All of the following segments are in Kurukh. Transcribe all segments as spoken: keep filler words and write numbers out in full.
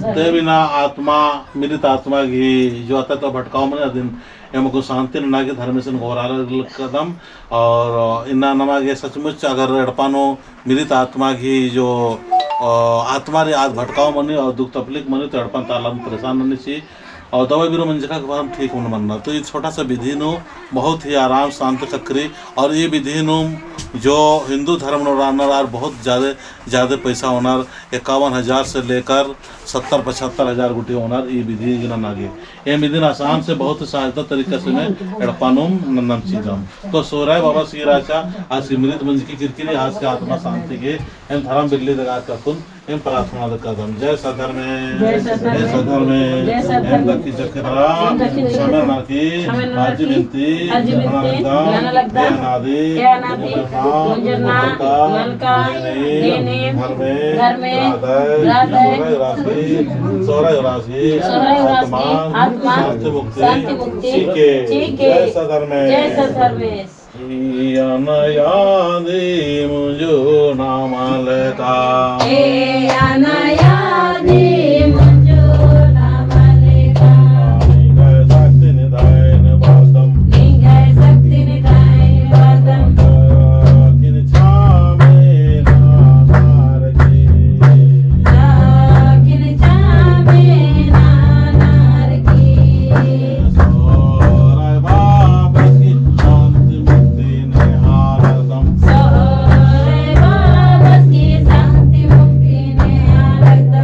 ते बिना आत्मा, मृत आत्मा गही जो आता तो भटकाव मनी, अदिन एम अक्कुन शांति नना गे धर्मेसिन गोहरारकदम। और इन्ना नमा गे सचमुच अगर एड़पा नू मृत आत्मा गही जो, अ, आत्मा रई आद भटकाव मनी और दुख तकलीफ मनी तो एड़पन तालम परेशान ननी ची। और दवाई बिरो मंजका के बाद हम ठीक मना मन्ना। तो ये छोटा सा विधि नू बहुत ही आराम शांत ख़क्खरई। और ये विधि नू जो हिंदू धर्म नू रअनर आर बहुत ज्यादा, ज्यादा पैसा ओनर, इक्यावन हजार से लेकर सत्तर पचहत्तर हजार गुट्ठी ओनर ई विधि गे नना गे। एम इदिन आसान से बहुत सहायता तरीका से में एड़पा नूम नन्नम चिदम। तो सोहराय बाबस गे रहचा, आस गे मृत मंजकी किरकिरी, आस गे आत्मा शांति गे, एम धर्म बिल्ली दगा ककुन, एम प्रार्थना दगा कदम। जय सत धर्मे, जय सत धर्मे, जय सत धर्मे। एम दक्की चक्के धरा, एम दक्की चक्के धरा, छमेर नाकी, छमेर नाकी, अर्जी बिनती, अर्जी बिनती, नना लगदम, नना लगदम, हे अनादि, हे अनादि, मुंजरना, मुंजरना, मलका, मलका, नेने, नेने, धर्मे, धर्मे, राधय, राधय, सोहराय उरासी, सोहराय उरासी, सोहराय उरासी, आत्मा, आत्मा, शांति मुक्ति, शांति मुक्ति, चिके, चिके, जय सत धर्मे, जय सत धर्मे। ए अनादि मुंजरना मलका। ए अनादि मुंजरना मलका। निंग्है शक्ति निधाय नबादम। निंग्है शक्ति निधाय नबादम। दखिन छामे ननर की। दखिन छामे ननर की। सोहराय बाबस गे शांति मुक्ति नेहारदम। सोहराय बाबस गे शांति मुक्ति नेहारदम।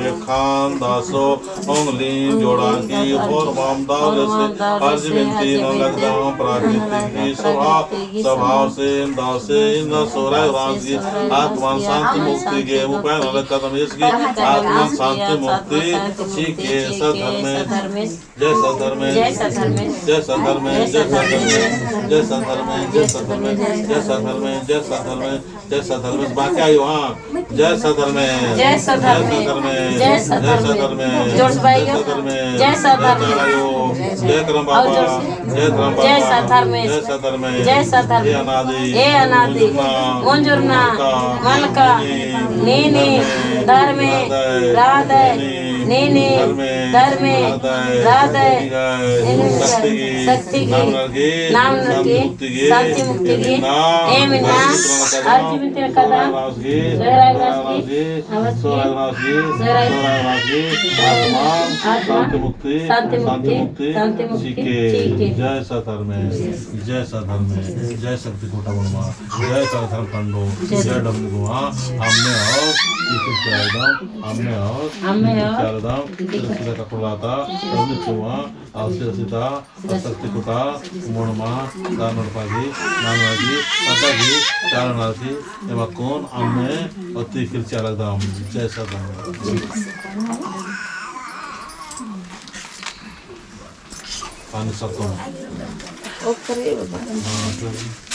एखान दासो ओंगलिन जोड़ा की होरमाम दव लेसे अर्जी बिनती नना लगदम। प्राकृतिक ही स्वभाव, स्वभाव से दासे इन सोहराय रास की आत्मन शांति मुक्ति गे मुपाय नना लगदम। इसकी आत्मन शांति मुक्ति चिके। सत धर्मेस। जय सत धर्मेस। जय सत धर्मेस। जय सत धर्मेस। जय सत धर्मेस। जय सत धर्मेस। जय सत धर्मेस। बाकी आयो, हाँ। जय सत धर्मेस। जय सत धर्मेस। जय सत धर्मेस। जोर से भाई। जय सत धर्मेस। जय सत धर्मेस। जय करम बाबा। जय करम बाबा। जय सत धर्मेस। जय सत धर्मेस। जय सत धर्मेस। ए अनादि। ए अनादि। मुंजुरना। मुंजुरना। मलका। मलका। नीनी। नीनी। धर्मे। धर्मे। राधे। नीनी। नीनी। धर्मे। धर्मे। राधे। राधे। निंग्है। शक्ति की। शक्ति की। नाम नरकी। नाम नरकी। शांति मुक्ति की। शांति मुक्ति की। एम इन्ना। एम इन्ना। अर्जी बिनती नना लगदम। अर्जी बिनती नना लगदम। सोहराय रास की। सोहराय रास की। सोहराय रास की। सोहराय रास की। आत्मा। आत्मा। शांति मुक्ति। शांति मुक्ति। शांति मुक्ति। शांति मुक्ति। चिके। चिके। जय सत धर्मेस। जय सत धर्मेस। जय शक्ति कोटा बनमा। जय सत धर्म खंडो। जय। जय डमरू गोआ। अम्मे और चिके चारदम। अम्मे और। अम्मे और। चारदम। चिके। सिरसिता ककुलाता। अम्मे चुआ। और सिरसिता। शक्ति कोटा, मोड़मा, दान नड़पा की, नाम नड़पा की, पद्दा की, चारण नड़पा की, एमा कौन अम्मे अति किरचा लगदम, जय सत धर्मेस। पानी सत्तम। ओकरे बाबा। हाँ, तो